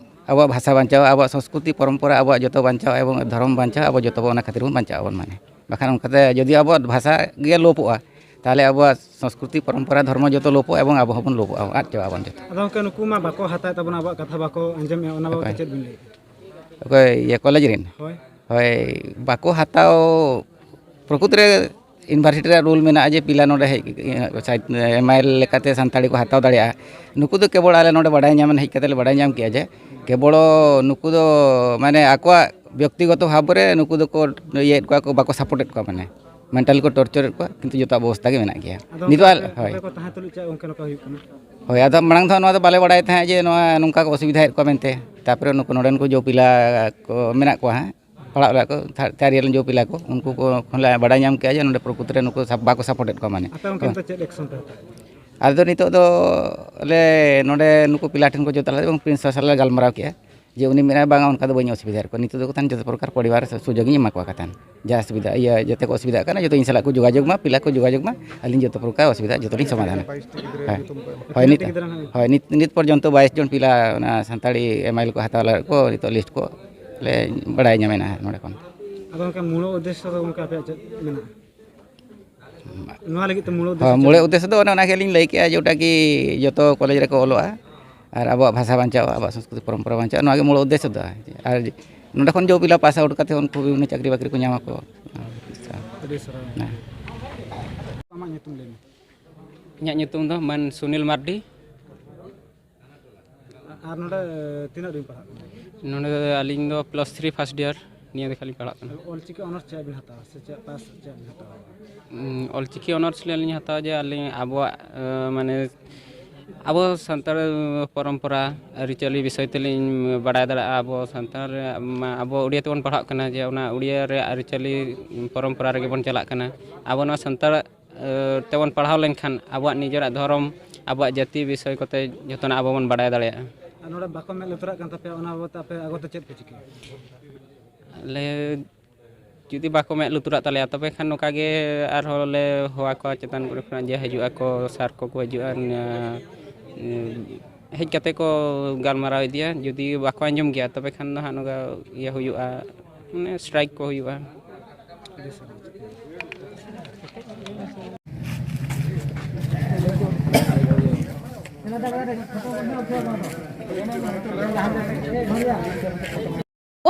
ᱟᱵᱚᱣᱟᱜ ᱵᱷᱟᱥᱟ ᱵᱟᱧᱪᱟᱣ, ᱟᱵᱚᱣᱟᱜ ᱥᱚᱝᱥᱠᱨᱤᱛᱤ ᱯᱚᱨᱚᱢᱯᱚᱨᱟ, ᱟᱵᱚᱣᱟᱜ ᱡᱚᱛᱚ ᱵᱟᱧᱪᱟᱣ ᱮᱵᱚᱝ ᱫᱷᱚᱨᱚᱢ ᱵᱟᱧᱪᱟᱣ, ᱟᱵᱚ ᱡᱚᱛᱚ ᱵᱚ ᱚᱱᱟ ᱠᱷᱟᱹᱛᱤᱨ ᱵᱚᱱ ᱵᱟᱧᱪᱟᱣ ᱟᱵᱚᱱ ᱢᱟᱱᱮ᱾ ᱵᱟᱠᱷᱟᱱ ᱚᱱᱠᱟᱛᱮ ᱡᱩᱫᱤ ᱟᱵᱚᱣᱟᱜ ᱵᱷᱟᱥᱟ ᱜᱮ ᱞᱳᱯᱚᱜᱼᱟ, ᱛᱟᱦᱚᱞᱮ ᱟᱵᱚᱣᱟᱜ ᱥᱚᱝᱥᱠᱨᱤᱛᱤ, ᱯᱚᱨᱚᱢᱯᱚᱨᱟ, ᱫᱷᱚᱨᱢᱚ ᱡᱚᱛᱚ ᱞᱳᱯᱚᱜᱼᱟ ᱮᱵᱚᱝ ᱟᱵᱚ ᱦᱚᱸᱵᱚᱱ ᱞᱳᱯᱚᱜᱼᱟ, ᱟᱫ ᱪᱟᱵᱟᱜ ᱟᱵᱚᱱ ᱡᱚᱛᱚ᱾ ᱟᱫᱚ ᱜᱚᱢᱠᱮ, ᱱᱩᱠᱩ ᱢᱟ ᱵᱟᱠᱚ ᱦᱟᱛᱟᱣᱮᱫ ᱛᱟᱵᱚᱱᱟ, ᱟᱵᱚᱣᱟᱜ ᱠᱟᱛᱷᱟ ᱵᱟᱠᱚ ᱟᱸᱡᱚᱢᱮᱫᱼᱟ, ᱚᱱᱟ ᱵᱟᱵᱚᱫ ᱛᱮ ᱚᱠᱚᱭ? ᱪᱮᱫ ᱵᱤᱱ ᱞᱟᱹᱭᱮᱫᱼᱟ? ᱚᱠᱚᱭ? ᱤᱭᱟᱹ, ᱠᱚᱞᱮᱡᱽ ᱨᱮᱱ? ᱦᱳᱭ᱾ ᱦᱳᱭ, ᱵᱟᱠᱚ ᱦᱟᱛᱟᱣ᱾ ᱯᱨᱚᱠᱨᱤᱛ ᱨᱮ ᱤᱭᱩᱱᱤᱵᱷᱟᱨᱥᱤᱴᱤ ᱨᱮᱭᱟᱜ ᱨᱩᱞ ᱢᱮᱱᱟᱜᱼᱟ ᱡᱮ ᱯᱤᱞᱟ ᱱᱚᱰᱮ ᱦᱮᱡ, ᱮᱢ ᱟᱭ ᱮᱞ ᱞᱮᱠᱟᱛᱮ ᱥᱟᱱᱛᱟᱲᱤ ᱠᱚ ᱦᱟᱛᱟᱣ ᱫᱟᱲᱮᱭᱟᱜᱼᱟ᱾ ᱱᱩᱠᱩ ᱫᱚ ᱠᱮᱵᱚᱞ ᱟᱞᱮ ᱱᱚᱰᱮ ᱵᱟᱰᱟᱭ ᱧᱟᱢᱮᱱ ᱦᱮᱡ ᱠᱟᱛᱮ ᱞᱮ ᱵᱟᱰᱟᱭ ᱧᱟᱢ ᱠᱮᱜᱼᱟ ᱡᱮ ᱠᱮᱵᱚᱞ ᱱᱩᱠᱩ ᱫᱚ, ᱢᱟᱱᱮ, ᱟᱠᱚᱣᱟᱜ ᱵᱮᱠᱛᱤᱜᱚᱛᱚ ᱵᱷᱟᱵᱽ ᱨᱮ ᱱᱩᱠᱩ ᱫᱚᱠᱚ ᱤᱭᱟᱹᱭᱮᱫ ᱠᱚᱣᱟ ᱠᱚ, ᱵᱟᱠᱚ ᱥᱟᱯᱳᱨᱴᱮᱫ ᱠᱚᱣᱟ, ᱢᱟᱱᱮ, ᱢᱮᱱᱴᱟᱞᱤ ᱠᱚ ᱴᱚᱨᱪᱟᱨᱮᱫ ᱠᱚᱣᱟ, ᱠᱤᱱᱛᱩ ᱡᱚᱛᱚᱣᱟᱜ ᱵᱮᱵᱚᱥᱛᱷᱟ ᱜᱮ ᱢᱮᱱᱟᱜ ᱜᱮᱭᱟ᱾ ᱟᱫᱚ ᱱᱤᱛᱚᱜ ᱟᱞ-, ᱚᱱᱠᱟ ᱦᱳᱭ᱾ ᱚᱸᱰᱮ ᱠᱚ ᱛᱟᱦᱮᱸ ᱛᱩᱞᱩᱡ ᱪᱮᱫ ᱜᱚᱢᱠᱮ ᱱᱚᱝᱠᱟ ᱦᱩᱭᱩᱜ ᱠᱟᱱᱟ? ᱦᱳᱭ, ᱟᱫᱚ ᱢᱟᱲᱟᱝ ᱫᱚ ᱱᱚᱣᱟ ᱫᱚ ᱵᱟᱞᱮ ᱵᱟᱲᱟᱭ ᱛᱟᱦᱮᱸᱫ ᱡᱮ ᱱᱚᱣᱟ ᱱᱚᱝᱠᱟ ᱠᱚ ᱚᱥᱩᱵᱤᱫᱷᱟᱭᱮᱫ ᱠᱚᱣᱟ ᱢᱮᱱᱛᱮ᱾ ᱛᱟᱨᱯᱚᱨᱮ ᱱᱩᱠᱩ ᱱᱚᱰᱮᱱ ᱠᱚ ᱡᱚ ᱯᱤᱞᱟ ᱠᱚ ᱢᱮᱱᱟᱜ ᱠᱚᱣᱟ ᱦᱟᱸᱜ, ᱯᱟᱲᱦᱟᱜ ᱚᱲᱟᱜ ᱠᱚ, ᱛᱷᱟ-, ᱛᱷᱟᱨᱰ ᱤᱭᱟᱨ ᱨᱮᱱ ᱡᱚ ᱯᱤᱞᱟ ᱠᱚ, ᱩᱱᱠᱩ ᱠᱚ ᱠᱷᱚᱱ ᱞᱮ ᱵᱟᱲᱟᱭ ᱧᱟᱢ ᱠᱮᱜᱼᱟ ᱡᱮ ᱱᱚᱰᱮ ᱯᱨᱚᱠᱨᱤᱛ ᱨᱮ ᱱᱩᱠᱩ ᱥᱟᱯ-, ᱵᱟᱠᱚ ᱥᱟᱯᱳᱨᱴᱮᱫ ᱠᱚᱣᱟ, ᱢᱟᱱᱮ᱾ ᱟᱯᱮ ᱚᱱᱠᱟ ᱱᱤᱛᱚᱜ ᱪᱮᱫ ᱮᱠᱥᱚᱱ ᱯᱮ ᱦᱟᱛᱟᱣᱟ? ᱟᱞᱮ ᱫᱚ ᱱᱤᱛᱚᱜ ᱫᱚ ᱞᱮ ᱱᱚᱰᱮ ᱱᱩᱠᱩ ᱯᱤᱞᱟ ᱴᱷᱮᱱ ᱠᱚ ᱡᱚᱛᱚ ᱟᱞᱮ ᱮᱵᱚᱝ ᱯᱨᱤᱱᱥᱤᱯᱟᱞ ᱥᱟᱞᱟᱜ ᱞᱮ ᱜᱟᱞᱢᱟᱨᱟᱣ ᱠᱮᱜᱼᱟ ᱡᱮ ᱩᱱᱤ ᱢᱮᱱᱟᱭ, "ᱵᱟᱝᱟ, ᱚᱱᱠᱟ ᱫᱚ ᱵᱟᱹᱧ ᱚᱥᱩᱵᱤᱫᱷᱟ ᱠᱚᱣᱟ, ᱱᱤᱛᱚᱜ ᱫᱚ ᱠᱟᱛᱷᱟᱱ ᱡᱚᱛᱚ ᱯᱨᱚᱠᱟᱨ ᱯᱚᱨᱤᱵᱟᱨ ᱥᱩᱡᱳᱜᱽ ᱤᱧ ᱮᱢᱟ ᱠᱚᱣᱟ ᱠᱟᱛᱷᱟᱱ, ᱡᱟᱦᱟᱸ ᱚᱥᱩᱵᱤᱫᱷᱟ, ᱤᱭᱟᱹ, ᱡᱟᱛᱮ ᱠᱚ ᱚᱥᱩᱵᱤᱫᱷᱟᱜ ᱠᱟᱱᱟ, ᱡᱚᱛᱚ ᱤᱧ ᱥᱟᱞᱟᱜ ᱠᱚ ᱡᱳᱜᱟᱡᱳᱜᱽ ᱢᱟ, ᱯᱤᱞᱟ ᱠᱚ ᱡᱳᱜᱟᱡᱳᱜᱽ ᱢᱟ, ᱟᱹᱞᱤᱧ ᱡᱚᱛᱚ ᱯᱨᱚᱠᱟᱨ ᱚᱥᱩᱵᱤᱫᱷᱟ ᱡᱚᱛᱚ ᱞᱤᱧ ᱥᱚᱢᱟᱫᱷᱟᱱᱟ᱾" ᱦᱮᱸ᱾ ᱦᱳᱭ, ᱱᱤᱛ, ᱦᱳᱭ, ᱱᱤᱛ, ᱱᱤᱛ ᱯᱚᱨᱡᱚᱱᱛᱚ ᱵᱟᱭᱤᱥ ᱡᱚᱱ ᱯᱤᱞᱟ ᱚᱱᱟ ᱥᱟᱱᱛᱟᱲᱤ ᱮᱢ ᱟᱭ ᱮᱞ ᱠᱚ ᱦᱟᱛᱟᱣ ᱞᱟᱹᱜᱤᱫ ᱠᱚ ᱱᱤᱛᱚᱜ ᱞᱤᱥᱴ ᱠᱚ ᱞᱮ ᱵᱟᱲᱟᱭ ᱧᱟᱢᱮᱱᱟ ᱱᱚᱰᱮ ᱠᱷᱚᱱ᱾ ᱟᱫᱚ ᱜᱚᱢᱠᱮ, ᱢᱩᱲ ᱩᱫᱽᱫᱮᱥᱥᱚ ᱫᱚ ᱜᱚᱢᱠᱮ ᱟᱯᱮᱭᱟᱜ ᱪᱮᱫ ᱢᱮᱱᱟᱜᱼᱟ? ᱱᱚᱣᱟ ᱞᱟᱹᱜᱤᱫ ᱛᱮ ᱢᱩᱲ ᱩᱫᱽᱫᱮᱥᱥᱚ ᱦᱳᱭ, ᱪᱮᱫ ᱢᱩᱲ ᱠᱟᱱᱟ? ᱩᱫᱽᱫᱮᱥᱥᱚ ᱫᱚ ᱚᱱᱮ ᱚᱱᱟ ᱜᱮᱞᱤᱧ ᱞᱟᱹᱭ ᱠᱮᱜᱼᱟ ᱡᱮ ᱚᱴᱟ ᱠᱤ ᱡᱚᱛᱚ ᱠᱚᱞᱮᱡᱽ ᱨᱮᱠᱚ ᱚᱞᱚᱜᱼᱟ ᱟᱨ ᱟᱵᱚᱣᱟᱜ ᱵᱷᱟᱥᱟ ᱵᱟᱧᱪᱟᱜᱼᱟ, ᱟᱵᱚᱣᱟᱜ ᱥᱚᱝᱥᱠᱨᱤᱛᱤ ᱯᱚᱨᱚᱢᱯᱚᱨᱟ ᱵᱟᱧᱪᱟᱜᱼᱟ, ᱱᱚᱣᱟ ᱜᱮ ᱢᱩᱲ ᱩᱫᱽᱫᱮᱥᱥᱚ ᱫᱚ᱾ ᱟᱨ ᱱᱚᱰᱮ ᱠᱷᱚᱱ ᱡᱚ ᱯᱤᱞᱟ ᱯᱟᱥ ᱟᱣᱩᱴ ᱠᱟᱛᱮ ᱩᱱᱠᱩ ᱵᱤᱵᱷᱤᱱᱱᱚ ᱪᱟᱹᱠᱨᱤ ᱵᱟᱹᱠᱨᱤ ᱠᱚ ᱧᱟᱢ ᱟᱠᱚ᱾ ᱟᱹᱰᱤ ᱥᱟᱨᱦᱟᱣ᱾ ᱦᱮᱸ᱾ ᱟᱢᱟᱜ ᱧᱩᱛᱩᱢ ᱞᱟᱹᱭ ᱢᱮ᱾ ᱤᱧᱟᱹᱜ ᱧᱩᱛᱩᱢ ᱫᱚ ᱢᱟᱹᱱ ᱥᱩᱱᱤᱞ ᱢᱟᱨᱰᱤ᱾ ᱟᱨ ᱱᱚᱰᱮ ᱛᱤᱱᱟᱹᱜ ᱨᱮᱢ ᱯᱟᱲᱦᱟᱜ ᱠᱟᱱᱟ? ᱱᱚᱰᱮ ᱫᱚ ᱟᱹᱞᱤᱧ ᱫᱚ ᱯᱞᱟᱥ ᱛᱷᱨᱤ ᱯᱷᱟᱥᱴ ᱤᱭᱟᱨ ᱱᱤᱭᱟᱹ ᱡᱚᱠᱷᱟ ᱞᱤᱧ ᱯᱟᱲᱦᱟᱜ ᱠᱟᱱᱟ᱾ ᱚᱞᱪᱤᱠᱤ ᱚᱱᱟᱨᱥ ᱪᱮᱫ ᱵᱤᱱ ᱦᱟᱛᱟᱣᱟ ᱥᱮ ᱪᱮᱫ ᱯᱟᱥ ᱪᱮᱫ ᱵᱤᱱ ᱦᱟᱛᱟᱣᱟ? ᱩᱸ, ᱚᱞᱪᱤᱠᱤ ᱚᱱᱟᱨᱥ ᱞᱤᱧ ᱦᱟᱛᱟᱣᱟ ᱡᱮ ᱟᱹᱞᱤᱧ ᱟᱵᱚᱣᱟᱜ, ᱮ, ᱢᱟᱱᱮ ᱟᱵᱚ ᱥᱟᱱᱛᱟᱲ ᱯᱚᱨᱚᱢᱯᱚᱨᱟ ᱟᱹᱨᱤᱪᱟᱹᱞᱤ ᱵᱤᱥᱚᱭ ᱛᱮᱞᱤᱧ ᱵᱟᱲᱟᱭ ᱫᱟᱲᱮᱭᱟᱜᱼᱟ᱾ ᱟᱵᱚ ᱥᱟᱱᱛᱟᱲ ᱢᱟ ᱟᱵᱚ ᱩᱲᱤᱭᱟ ᱛᱮᱵᱚᱱ ᱯᱟᱲᱦᱟᱜ ᱠᱟᱱᱟ, ᱡᱮ ᱚᱱᱟ ᱩᱲᱤᱭᱟ ᱨᱮᱭᱟᱜ ᱟᱹᱨᱤᱪᱟᱹᱞᱤ ᱯᱚᱨᱚᱢᱯᱚᱨᱟ ᱨᱮᱜᱮ ᱵᱚᱱ ᱪᱟᱞᱟᱜ ᱠᱟᱱᱟ᱾ ᱟᱵᱚ ᱱᱚᱣᱟ ᱥᱟᱱᱛᱟᱲ ᱛᱮᱵᱚᱱ ᱯᱟᱲᱦᱟᱣ ᱞᱮᱱᱠᱷᱟᱱ ᱟᱵᱚᱣᱟᱜ ᱱᱤᱡᱮᱨᱟᱜ ᱫᱷᱚᱨᱚᱢ, ᱟᱵᱚᱣᱟᱜ ᱡᱟᱹᱛᱤ ᱵᱤᱥᱚᱭ ᱠᱚᱛᱮ ᱡᱚᱛᱚᱱᱟᱜ ᱟᱵᱚ ᱵᱚᱱ ᱵᱟᱰᱟᱭ ᱫᱟᱲᱮᱭᱟᱜᱼᱟ᱾ ᱟᱨ ᱱᱚᱰᱮ ᱵᱟᱠᱚ ᱢᱮᱫ ᱞᱩᱛᱩᱨᱟᱜ ᱠᱟᱱ ᱛᱟᱯᱮᱭᱟ, ᱚᱱᱟ ᱵᱟᱵᱚᱫ ᱛᱮ ᱟᱯᱮ ᱟᱜᱚ ᱛᱮ ᱪᱮᱫ ᱯᱮ ᱪᱤᱠᱟᱹᱭᱟ? ᱟᱞᱮ ᱡᱩᱫᱤ ᱵᱟᱠᱚ ᱢᱮᱫ ᱞᱩᱛᱩᱨᱟᱜ ᱛᱟᱞᱮᱭᱟ, ᱛᱚᱵᱮ ᱠᱷᱟᱱ ᱱᱚᱝᱠᱟ ᱜᱮ ᱟᱨᱦᱚᱸ ᱞᱮ ᱦᱚᱦᱚ ᱟᱠᱚᱣᱟ ᱪᱮᱛᱟᱱ ᱠᱚᱨᱮ ᱠᱷᱚᱱᱟᱜ ᱡᱮ ᱦᱤᱡᱩᱜ ᱟᱠᱚ, ᱥᱟᱨ ᱠᱚᱠᱚ ᱦᱤᱡᱩᱜᱼᱟ, ᱱᱤᱭᱟᱹ, ᱦᱮᱡ ᱠᱟᱛᱮ ᱠᱚ ᱜᱟᱞᱢᱟᱨᱟᱣ ᱤᱫᱤᱭᱟ᱾ ᱡᱩᱫᱤ ᱵᱟᱠᱚ ᱟᱸᱡᱚᱢ ᱜᱮᱭᱟ, ᱛᱚᱵᱮ ᱠᱷᱟᱱ ᱫᱚ ᱦᱟᱸᱜ ᱱᱚᱝᱠᱟ ᱤᱭᱟᱹ ᱦᱩᱭᱩᱜᱼᱟ, ᱢᱟᱱᱮ ᱥᱴᱨᱟᱭᱤᱠ ᱠᱚ ᱦᱩᱭᱩᱜᱼᱟ᱾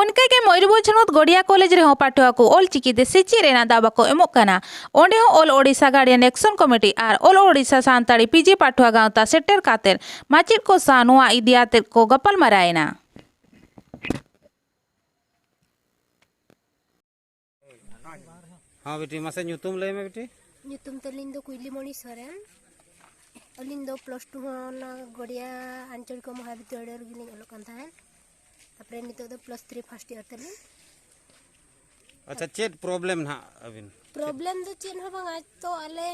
ᱚᱱᱠᱟᱜᱮ ᱢᱚᱭᱩᱨᱵᱷᱚᱸᱡᱽ ᱦᱚᱱᱚᱛ ᱜᱚᱲᱤᱭᱟ ᱠᱚᱞᱮᱡᱽ ᱨᱮᱦᱚᱸ ᱯᱟᱹᱴᱷᱩᱣᱟᱹ ᱠᱚ ᱚᱞᱪᱤᱠᱤ ᱛᱮ ᱥᱮᱪᱮᱫ ᱨᱮᱱᱟᱜ ᱫᱟᱣ ᱵᱟᱠᱚ ᱮᱢᱚᱜ ᱠᱟᱱᱟ᱾ ᱚᱸᱰᱮ ᱦᱚᱸ ᱚᱞ ᱳᱰᱤᱥᱟ ᱜᱟᱨᱰᱤᱭᱟᱱ ᱮᱠᱥᱚᱱ ᱠᱚᱢᱤᱴᱤ ᱟᱨ ᱚᱞ ᱳᱰᱤᱥᱟ ᱥᱟᱱᱛᱟᱲᱤ ᱯᱤᱡᱤ ᱯᱟᱹᱴᱷᱩᱣᱟᱹ ᱜᱟᱶᱛᱟ ᱥᱮᱴᱮᱨ ᱠᱟᱛᱮ ᱢᱟᱪᱮᱫ ᱠᱚ ᱥᱟᱶ ᱱᱚᱣᱟ ᱤᱫᱤ ᱟᱛᱮᱫ ᱠᱚ ᱜᱟᱯᱟᱞᱢᱟᱨᱟᱣ ᱮᱱᱟ᱾ ᱦᱚᱸ ᱵᱤᱴᱤ, ᱢᱟᱥᱮ ᱧᱩᱛᱩᱢ ᱞᱟᱹᱭ ᱢᱮ ᱵᱤᱴᱤ᱾ ᱧᱩᱛᱩᱢ ᱛᱟᱹᱞᱤᱧ ᱫᱚ ᱠᱩᱭᱞᱤᱢᱚᱬᱤ ᱥᱚᱨᱮᱱ᱾ ᱟᱹᱞᱤᱧ ᱫᱚ ᱯᱞᱟᱥ ᱴᱩ ᱦᱚᱸ ᱚᱱᱟ ᱜᱚᱲᱤᱭᱟ ᱟᱧᱪᱚᱞᱤᱠ ᱢᱚᱦᱟᱵᱤᱫᱽᱫᱟᱞᱚᱭ ᱨᱮᱜᱮᱞᱤᱧ ᱚᱞᱚᱜ ᱠᱟᱱ ᱛᱟᱦᱮᱸᱫ᱾ ᱛᱟᱨᱯᱚᱨᱮ ᱱᱤᱛᱚᱜ ᱫᱚ ᱯᱞᱟᱥ ᱛᱷᱨᱤ ᱯᱷᱟᱥᱴ ᱤᱭᱟᱨ ᱛᱟᱹᱞᱤᱧ᱾ ᱟᱪᱪᱷᱟ, ᱪᱮᱫ ᱯᱨᱚᱵᱞᱮᱢ ᱱᱟᱦᱟᱜ ᱟᱹᱵᱤᱱ? ᱯᱨᱚᱵᱞᱮᱢ ᱫᱚ ᱪᱮᱫ ᱦᱚᱸ ᱵᱟᱝ, ᱟᱡ ᱛᱚ ᱟᱞᱮ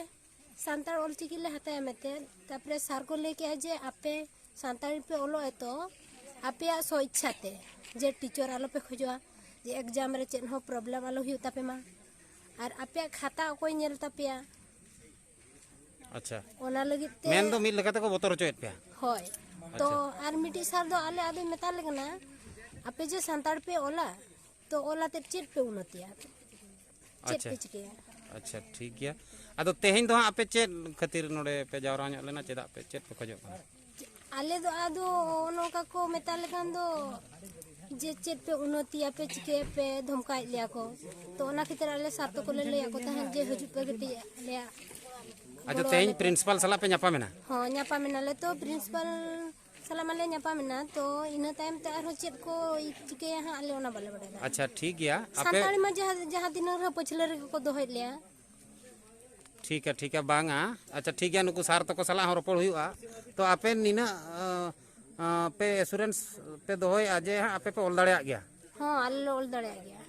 ᱥᱟᱱᱛᱟᱲ ᱚᱞᱪᱤᱠᱤ ᱞᱮ ᱦᱟᱛᱟᱭᱟ ᱢᱮᱱᱛᱮ, ᱛᱟᱨᱯᱚᱨᱮ ᱥᱟᱨ ᱠᱚ ᱞᱟᱹᱭ ᱠᱮᱜᱼᱟ ᱡᱮ ᱟᱯᱮ ᱥᱟᱱᱛᱟᱲᱤ ᱯᱮ ᱚᱞᱚᱜ ᱮ ᱛᱚ ᱟᱯᱮᱭᱟᱜ ᱥᱚ ᱤᱪᱪᱷᱟ ᱛᱮ, ᱡᱮ ᱴᱤᱪᱟᱨ ᱟᱞᱚᱯᱮ ᱠᱷᱚᱡᱚᱜᱼᱟ, ᱡᱮ ᱮᱠᱡᱟᱢ ᱨᱮ ᱪᱮᱫ ᱦᱚᱸ ᱯᱨᱚᱵᱞᱮᱢ ᱟᱞᱚ ᱦᱩᱭᱩᱜ ᱛᱟᱯᱮ ᱢᱟ, ᱟᱨ ᱟᱯᱮᱭᱟᱜ ᱠᱷᱟᱛᱟ ᱚᱠᱚᱭ ᱧᱮᱞ ᱛᱟᱯᱮᱭᱟ? ᱟᱪᱪᱷᱟ᱾ ᱚᱱᱟ ᱞᱟᱹᱜᱤᱫ ᱛᱮ ᱢᱮᱱ ᱫᱚ ᱢᱤᱫ ᱞᱮᱠᱟ ᱛᱮᱠᱚ ᱵᱚᱛᱚᱨ ᱦᱚᱪᱚᱭᱮᱫ ᱯᱮᱭᱟ᱾ ᱦᱳᱭ᱾ ᱟᱪᱪᱷᱟ᱾ ᱛᱚ ᱟᱨ ᱢᱤᱫᱴᱤᱡ ᱥᱟᱨ ᱫᱚ ᱟᱞᱮ ᱟᱫᱚᱭ ᱢᱮᱛᱟ ᱞᱮ ᱠᱟᱱᱟ, ᱟᱯᱮ ᱡᱮ ᱥᱟᱱᱛᱟᱲ ᱯᱮ ᱚᱞᱟ, ᱛᱚ ᱚᱞ ᱟᱛᱮᱫ ᱪᱮᱫ ᱯᱮ ᱩᱱᱱᱚᱛᱤᱭᱟ? ᱪᱮᱫ ᱟᱪᱪᱷᱟ᱾ ᱯᱮ ᱪᱤᱠᱟᱹᱭᱟ? ᱟᱪᱪᱷᱟ, ᱴᱷᱤᱠ ᱜᱮᱭᱟ᱾ ᱟᱫᱚ ᱛᱮᱦᱮᱧ ᱫᱚ ᱦᱟᱸᱜ ᱟᱯᱮ ᱪᱮᱫ ᱠᱷᱟᱹᱛᱤᱨ ᱱᱚᱰᱮ ᱯᱮ ᱡᱟᱣᱨᱟ ᱧᱚᱜ ᱞᱮᱱᱟ? ᱪᱮᱫᱟᱜ ᱯᱮ, ᱪᱮᱫ ᱯᱮ ᱠᱷᱚᱡᱚᱜ ᱠᱟᱱᱟ? ᱟᱞᱮ ᱫᱚ ᱟᱫᱚ ᱱᱚᱝᱠᱟ ᱠᱚ ᱢᱮᱛᱟ ᱞᱮᱠᱷᱟᱱ ᱫᱚ ᱡᱮ ᱪᱮᱫ ᱯᱮ ᱩᱱᱱᱚᱛᱤᱭᱟᱯᱮ, ᱪᱤᱠᱟᱹᱭᱟᱯᱮ, ᱫᱷᱚᱢᱠᱟᱭᱮᱫ ᱞᱮᱭᱟ ᱠᱚ᱾ ᱛᱚ ᱚᱱᱟ ᱠᱷᱟᱹᱛᱤᱨ ᱟᱞᱮ ᱥᱟᱨ ᱛᱟᱠᱚ ᱞᱮ ᱞᱟᱹᱭᱟᱫ ᱠᱚ ᱛᱟᱦᱮᱸᱫ ᱡᱮ ᱦᱤᱡᱩᱜ ᱯᱮ ᱠᱟᱹᱴᱤᱡ ᱟᱞᱮᱭᱟᱜ ᱟᱪᱪᱷᱟ, ᱜᱚᱲᱚ ᱛᱮᱦᱮᱧ ᱟᱞᱮ ᱯᱮ᱾ ᱯᱨᱤᱱᱥᱤᱯᱟᱞ ᱥᱟᱞᱟᱜ ᱯᱮ ᱧᱟᱯᱟᱢᱮᱱᱟ? ᱦᱚᱸ, ᱧᱟᱯᱟᱢᱮᱱᱟᱞᱮ᱾ ᱛᱚ ᱯᱨᱤᱱᱥᱤᱯᱟᱞ ᱥᱟᱞᱟᱜ ᱢᱟᱞᱮ ᱧᱟᱯᱟᱢᱮᱱᱟ, ᱛᱚ ᱤᱱᱟᱹ ᱛᱟᱭᱚᱢ ᱛᱮ ᱟᱨᱦᱚᱸ ᱪᱮᱫ ᱠᱚ ᱪᱤᱠᱟᱹᱭᱟ ᱦᱟᱸᱜ, ᱟᱞᱮ ᱚᱱᱟ ᱵᱟᱞᱮ ᱵᱟᱲᱟᱭ ᱫᱟᱲᱮᱭᱟᱜᱼᱟ᱾ ᱟᱪᱪᱷᱟ, ᱴᱷᱤᱠ ᱜᱮᱭᱟ᱾ ᱟᱯᱮ ᱥᱟᱱᱛᱟᱲᱤ ᱢᱟ ᱡᱟᱦᱟᱸ, ᱡᱟᱦᱟᱸ ᱛᱤᱱᱟᱹᱜ ᱨᱮᱦᱚᱸ ᱯᱟᱹᱪᱷᱞᱟᱹ ᱨᱮᱜᱮ ᱠᱚ ᱫᱚᱦᱚᱭᱮᱫ ᱞᱮᱭᱟ᱾ ᱴᱷᱤᱠᱟ, ᱴᱷᱤᱠᱟ, ᱵᱟᱝᱟ᱾ ᱟᱪᱪᱷᱟ, ᱴᱷᱤᱠ ᱜᱮᱭᱟ, ᱱᱩᱠᱩ ᱥᱟᱨ ᱛᱟᱠᱚ ᱥᱟᱞᱟᱜ ᱦᱚᱸ ᱨᱚᱯᱚᱲ ᱦᱩᱭᱩᱜᱼᱟ᱾ ᱛᱚ ᱟᱯᱮ ᱱᱤᱱᱟᱹᱜ, ᱟᱸ, ᱟᱸ, ᱯᱮ ᱮᱥᱩᱨᱮᱱᱥ ᱯᱮ ᱫᱚᱦᱚᱭᱮᱫᱼᱟ ᱡᱮ ᱦᱟᱸᱜ ᱟᱯᱮ ᱯᱮ ᱚᱞ ᱫᱟᱲᱮᱭᱟᱜ ᱜᱮᱭᱟ? ᱦᱚᱸ, ᱟᱞᱮ ᱞᱮ ᱚᱞ ᱫᱟᱲᱮᱭᱟᱜ ᱜᱮᱭᱟ᱾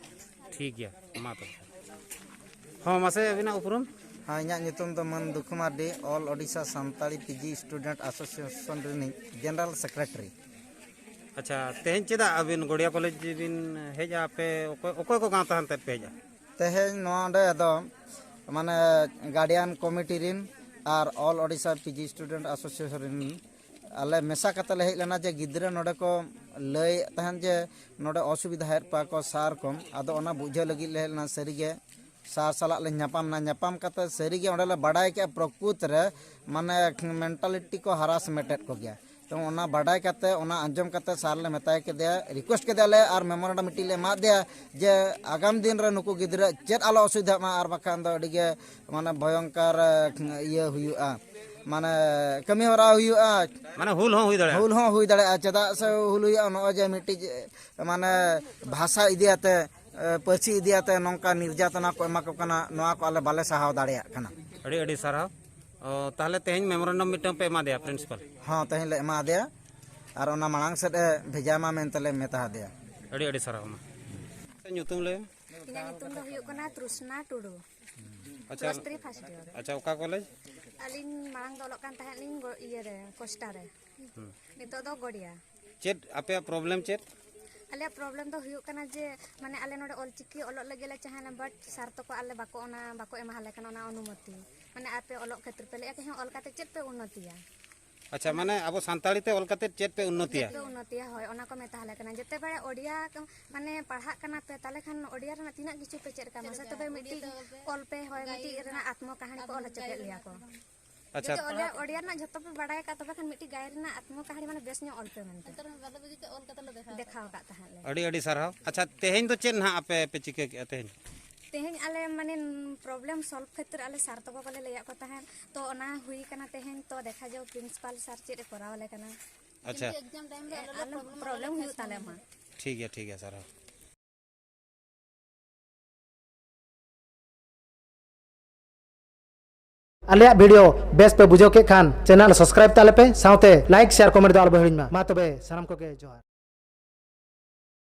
ᱴᱷᱤᱠ ᱜᱮᱭᱟ, ᱢᱟ ᱛᱚᱵᱮ᱾ ᱦᱚᱸ, ᱢᱟᱥᱮ ᱟᱹᱵᱤᱱᱟᱜ ᱩᱯᱨᱩᱢ? ᱦᱮᱸ, ᱤᱧᱟᱹᱜ ᱧᱩᱛᱩᱢ ᱫᱚ ᱢᱟᱹᱱ Dukhu Mardi, All Odisha Santali P G Student Association ᱨᱤᱱᱤᱡ ᱡᱮᱱᱟᱨᱮᱞ ᱥᱮᱠᱨᱮᱴᱟᱨᱤ᱾ ᱟᱪᱪᱷᱟ, ᱛᱮᱦᱮᱧ ᱪᱮᱫᱟᱜ ᱟᱹᱵᱤᱱ ᱜᱚᱲᱤᱭᱟ ᱠᱚᱞᱮᱡᱽ ᱵᱤᱱ ᱦᱮᱡᱼᱟ? ᱟᱯᱮ ᱚᱠᱚᱭ, ᱚᱠᱚᱭ ᱠᱚ ᱜᱟᱶᱛᱟ ᱦᱟᱱᱛᱮ ᱯᱮ ᱦᱮᱡᱼᱟ? ᱛᱮᱦᱮᱧ ᱱᱚᱣᱟ ᱚᱸᱰᱮ ᱫᱚ ᱢᱟᱱᱮ ᱜᱟᱨᱰᱤᱭᱟᱱ ᱠᱚᱢᱤᱴᱤ ᱨᱤᱱ ᱟᱨ All Odisha P G Student Association ᱨᱤᱱ ᱟᱞᱮ ᱢᱮᱥᱟ ᱠᱟᱛᱮ ᱞᱮ ᱦᱮᱡ ᱞᱮᱱᱟ ᱡᱮ ᱜᱤᱫᱽᱨᱟᱹ ᱱᱚᱰᱮ ᱠᱚ ᱞᱟᱹᱭᱮᱫ ᱛᱟᱦᱮᱱ ᱡᱮ ᱱᱚᱰᱮ ᱚᱥᱩᱵᱤᱫᱷᱟᱭᱮᱫ ᱠᱚᱣᱟ ᱠᱚ ᱥᱟᱨ ᱠᱚ, ᱟᱫᱚ ᱚᱱᱟ ᱵᱩᱡᱷᱟᱹᱣ ᱞᱟᱹᱜᱤᱫ ᱞᱮ ᱦᱮᱡ ᱞᱮᱱᱟ᱾ ᱥᱟᱹᱨᱤᱜᱮ ᱥᱟᱨ ᱥᱟᱞᱟᱜ ᱞᱮ ᱧᱟᱯᱟᱢ ᱮᱱᱟ᱾ ᱧᱟᱯᱟᱢ ᱠᱟᱛᱮ ᱥᱟᱹᱨᱤᱜᱮ ᱚᱸᱰᱮ ᱞᱮ ᱵᱟᱰᱟᱭ ᱠᱮᱜᱼᱟ ᱯᱨᱚᱠᱩᱛ ᱨᱮ ᱢᱟᱱᱮ ᱢᱮᱱᱴᱟᱞᱤᱴᱤ ᱠᱚ ᱦᱟᱨᱟᱥ ᱢᱮᱴᱮᱫ ᱠᱚᱜᱮᱭᱟ᱾ ᱛᱚ ᱚᱱᱟ ᱵᱟᱰᱟᱭ ᱠᱟᱛᱮ, ᱚᱱᱟ ᱟᱸᱡᱚᱢ ᱠᱟᱛᱮ ᱥᱟᱨ ᱞᱮ ᱢᱮᱛᱟᱭ ᱠᱮᱫᱮᱭᱟ, ᱨᱤᱠᱩᱭᱮᱥᱴ ᱠᱮᱫᱮᱭᱟᱞᱮ ᱟᱨ ᱢᱮᱢᱳᱨᱮᱱᱰᱟᱢ ᱢᱤᱫᱴᱤᱡ ᱞᱮ ᱮᱢᱟᱫ ᱫᱮᱭᱟ ᱡᱮ ᱟᱜᱟᱢ ᱫᱤᱱ ᱨᱮ ᱱᱩᱠᱩ ᱜᱤᱫᱽᱨᱟᱹ ᱪᱮᱫ ᱟᱞᱚ ᱚᱥᱩᱵᱤᱫᱷᱟᱜ ᱢᱟ, ᱟᱨ ᱵᱟᱠᱷᱟᱱ ᱫᱚ ᱟᱹᱰᱤ ᱜᱮ ᱢᱟᱱᱮ ᱵᱷᱚᱭᱚᱝᱠᱚᱨ ᱤᱭᱟᱹ ᱦᱩᱭᱩᱜᱼᱟ, ᱢᱟᱱᱮ ᱠᱟᱹᱢᱤ ᱦᱚᱨᱟ ᱦᱩᱭᱩᱜᱼᱟ᱾ ᱢᱟᱱᱮ ᱦᱩᱞ ᱦᱚᱸ ᱦᱩᱭ ᱫᱟᱲᱮᱭᱟᱜᱼᱟ᱾ ᱦᱩᱞ ᱦᱚᱸ ᱦᱩᱭ ᱫᱟᱲᱮᱭᱟᱜᱼᱟ᱾ ᱪᱮᱫᱟᱜ ᱥᱮ ᱦᱩᱞ ᱦᱩᱭᱩᱜᱼᱟ ᱱᱚᱜᱼᱚᱭ ᱡᱮ ᱢᱤᱫᱴᱤᱡ ᱢᱟᱱᱮ ᱵᱷᱟᱥᱟ ᱤᱫᱤᱭᱟᱛᱮ, ᱮ, ᱯᱟᱹᱨᱥᱤ ᱤᱫᱤᱭᱟᱛᱮ ᱱᱚᱝᱠᱟ ᱱᱤᱨᱡᱟᱛᱚᱱᱟ ᱠᱚ ᱮᱢᱟ ᱠᱚ ᱠᱟᱱᱟ, ᱱᱚᱣᱟ ᱠᱚ ᱟᱞᱮ ᱵᱟᱞᱮ ᱥᱟᱦᱟᱣ ᱫᱟᱲᱮᱭᱟᱜ ᱠᱟᱱᱟ᱾ ᱟᱹᱰᱤ ᱟᱹᱰᱤ ᱥᱟᱨᱦᱟᱣ᱾ ᱚ, ᱛᱟᱦᱚᱞᱮ ᱛᱮᱦᱮᱧ ᱢᱮᱢᱳᱨᱮᱱᱰᱟᱢ ᱢᱤᱫᱴᱟᱝ ᱯᱮ ᱮᱢᱟ ᱫᱮᱭᱟ ᱯᱨᱤᱱᱥᱤᱯᱟᱞ? ᱦᱚᱸ, ᱛᱮᱦᱮᱧ ᱞᱮ ᱮᱢᱟ ᱫᱮᱭᱟ ᱟᱨ ᱚᱱᱟ ᱢᱟᱲᱟᱝ ᱥᱮᱫ ᱮ ᱵᱷᱮᱡᱟᱭ ᱢᱟ ᱢᱮᱱᱛᱮ ᱞᱮ ᱢᱮᱛᱟ ᱫᱮᱭᱟ᱾ ᱟᱹᱰᱤ ᱟᱹᱰᱤ ᱥᱟᱨᱦᱟᱣ᱾ ᱢᱟ ᱧᱩᱛᱩᱢ ᱞᱟᱹᱭ ᱢᱮ᱾ ᱤᱧᱟᱹᱜ ᱧᱩᱛᱩᱢ ᱫᱚ ᱦᱩᱭᱩᱜ ᱠᱟᱱᱟ ᱛᱨᱩᱥᱱᱟ ᱴᱩᱰᱩ᱾ ᱟᱪᱪᱷᱟ᱾ Plus three first year. ᱟᱪᱪᱷᱟ, ᱚᱠᱟ ᱠᱚᱞᱮᱡᱽ? ᱟᱹᱞᱤᱧ ᱢᱟᱲᱟᱝ ᱫᱚ ᱚᱞᱚᱜ ᱠᱟᱱ ᱛᱟᱦᱮᱸᱫ ᱞᱤᱧ ᱜᱚ- ᱤᱭᱟᱹ ᱨᱮ, ᱠᱚᱥᱴᱟ ᱨᱮ᱾ ᱱᱤᱛᱚᱜ ᱫᱚ ᱜᱚᱲᱤᱭᱟ᱾ ᱪᱮᱫ ᱟᱯᱮᱭᱟᱜ ᱯᱨᱚᱵᱞᱮᱢ ᱪᱮᱫ? ᱟᱞᱮᱭᱟᱜ ᱯᱨᱚᱵᱞᱮᱢ ᱫᱚ ᱦᱩᱭᱩᱜ ᱠᱟᱱᱟ ᱡᱮ, ᱢᱟᱱᱮ, ᱟᱞᱮ ᱱᱚᱰᱮ ᱚᱞᱪᱤᱠᱤ ᱚᱞᱚᱜ ᱞᱟᱹᱜᱤᱫ ᱞᱮ ᱪᱟᱦᱮᱸ ᱞᱮᱱᱟ, ᱵᱟᱴ ᱥᱟᱨ ᱛᱟᱠᱚ ᱟᱞᱮ ᱵᱟᱠᱚ, ᱚᱱᱟ ᱵᱟᱠᱚ ᱮᱢᱟ ᱞᱮ ᱠᱟᱱᱟ, ᱚᱱᱟ ᱚᱱᱩᱢᱚᱛᱤ᱾ ᱢᱟᱱᱮ, ᱟᱯᱮ ᱚᱞᱚᱜ ᱠᱷᱟᱹᱛᱤᱨ ᱯᱮ ᱞᱟᱹᱭᱮᱫᱼᱟ, ᱠᱤ ᱦᱮᱸ, ᱚᱞ ᱠᱟᱛᱮ ᱪᱮᱫ ᱯᱮ ᱩᱱᱱᱚᱛᱤᱭᱟ? ᱟᱪᱪᱷᱟ, ᱢᱟᱱᱮ ᱟᱵᱚ ᱥᱟᱱᱛᱟᱲᱤ ᱛᱮ ᱚᱞ ᱠᱟᱛᱮ ᱪᱮᱫ ᱯᱮ ᱩᱱᱱᱚᱛᱤᱭᱟ? ᱪᱮᱫ ᱯᱮ ᱩᱱᱱᱚᱛᱤᱭᱟ? ᱦᱳᱭ, ᱚᱱᱟ ᱠᱚ ᱢᱮᱛᱟ ᱞᱮ ᱠᱟᱱᱟ᱾ ᱡᱮᱛᱮ ᱵᱮᱲᱟ ᱳᱰᱤᱭᱟ ᱠᱚ, ᱢᱟᱱᱮ, ᱯᱟᱲᱦᱟᱜ ᱠᱟᱱᱟ ᱯᱮ, ᱛᱟᱦᱚᱞᱮ ᱠᱷᱟᱱ ᱳᱰᱤᱭᱟ ᱨᱮᱱᱟᱜ ᱛᱤᱱᱟᱹᱜ ᱠᱤᱪᱷᱩ ᱯᱮ ᱪᱮᱫ ᱠᱟᱜᱼᱟ, ᱢᱟᱥᱮ ᱛᱚᱵᱮ ᱢᱤᱫᱴᱤᱡ ᱚᱞ ᱯᱮ, ᱦᱳᱭ, ᱢᱤᱫᱴᱤᱡ ᱨᱮᱱᱟᱜ ᱟᱛᱢᱚ ᱠᱟᱹᱦᱱᱤ ᱠᱚ ᱚᱞ ᱦᱚᱪᱚ ᱠᱮᱫ ᱞᱮᱭᱟ ᱠᱚ᱾ ᱟᱪᱪᱷᱟ᱾ ᱡᱩᱫᱤ ᱚᱞᱮ ᱳᱰᱤᱭᱟ ᱨᱮᱱᱟᱜ ᱡᱷᱚᱛᱚ ᱯᱮ ᱵᱟᱲᱟᱭ ᱟᱠᱟᱫ, ᱛᱚᱵᱮ ᱠᱷᱟᱱ ᱢᱤᱫᱴᱤᱡ ᱜᱟᱭ ᱨᱮᱱᱟᱜ ᱟᱛᱢᱚ ᱠᱟᱹᱦᱱᱤ, ᱢᱟᱱᱮ, ᱵᱮᱥ ᱧᱚᱜ ᱚᱞ ᱯᱮ ᱢᱮᱱᱛᱮ᱾ ᱫᱮᱠᱷᱟᱣ ᱟᱠᱟᱫ ᱛᱟᱦᱮᱸᱫ ᱞᱮ᱾ ᱟᱹᱰᱤ ᱟᱹᱰᱤ ᱥᱟᱨᱦᱟᱣ᱾ ᱟᱪᱪᱷᱟ, ᱛᱮᱦᱮᱧ ᱫᱚ ᱪᱮᱫ ᱱᱟᱦᱟᱜ ᱟᱯᱮ ᱯᱮ ᱪᱤᱠᱟᱹ ᱠᱮᱜᱼᱟ ᱛᱮᱦᱮᱧ? ᱛᱮᱦᱮᱧ ᱟᱞᱮ, ᱢᱟᱱᱮ, ᱯᱨᱚᱵᱞᱮᱢ ᱥᱚᱞᱵᱷ ᱠᱷᱟᱹᱛᱤᱨ ᱟᱞᱮ ᱥᱟᱨ ᱛᱟᱠᱚ ᱠᱚᱞᱮ ᱞᱟᱹᱭᱟᱫ ᱠᱚ ᱛᱟᱦᱮᱸᱫ, ᱛᱚ ᱚᱱᱟ ᱦᱩᱭ ᱠᱟᱱᱟ ᱛᱮᱦᱮᱧ᱾ ᱛᱚ ᱫᱮᱠᱷᱟ ᱡᱟᱣ ᱯᱨᱤᱱᱥᱤᱯᱟᱞ ᱥᱟᱨ ᱪᱮᱫ ᱮ ᱠᱚᱨᱟᱣ ᱟᱞᱮ ᱠᱟᱱᱟ᱾ ᱟᱪᱪᱷᱟ᱾ ᱮᱠᱡᱟᱢ ᱴᱟᱭᱤᱢ ᱨᱮ ᱟᱞᱚ ᱞᱮ ᱟᱞᱚ ᱯᱨᱚᱵᱞᱮᱢ ᱯᱨᱚᱵᱞᱮᱢ ᱦᱩᱭᱩᱜ ᱛᱟᱞᱮ ᱢᱟ᱾ ᱴᱷᱤᱠ ᱜᱮᱭᱟ, ᱴᱷᱤᱠ ᱜᱮᱭᱟ, ᱥᱟᱨᱦᱟᱣ᱾ ᱟᱞᱮᱭᱟᱜ ᱵᱷᱤᱰᱤᱭᱳ ᱵᱮᱥ ᱯᱮ ᱵᱩᱡᱷᱟᱹᱣ ᱠᱮᱫ ᱠᱷᱟᱱ ᱪᱮᱱᱮᱞ ᱥᱟᱵᱥᱠᱨᱟᱭᱤᱵ ᱛᱟᱞᱮ ᱯᱮ, ᱥᱟᱶᱛᱮ ᱞᱟᱭᱤᱠ, ᱥᱮᱭᱟᱨ, ᱠᱚᱢᱮᱱᱴ ᱫᱚ ᱟᱞᱚ ᱯᱮ ᱦᱤᱲᱤᱧ ᱢᱟ᱾ ᱢᱟ ᱛᱚᱵᱮ ᱥᱟᱱᱟᱢ ᱠᱚᱜᱮ ᱡᱚᱦᱟᱨ᱾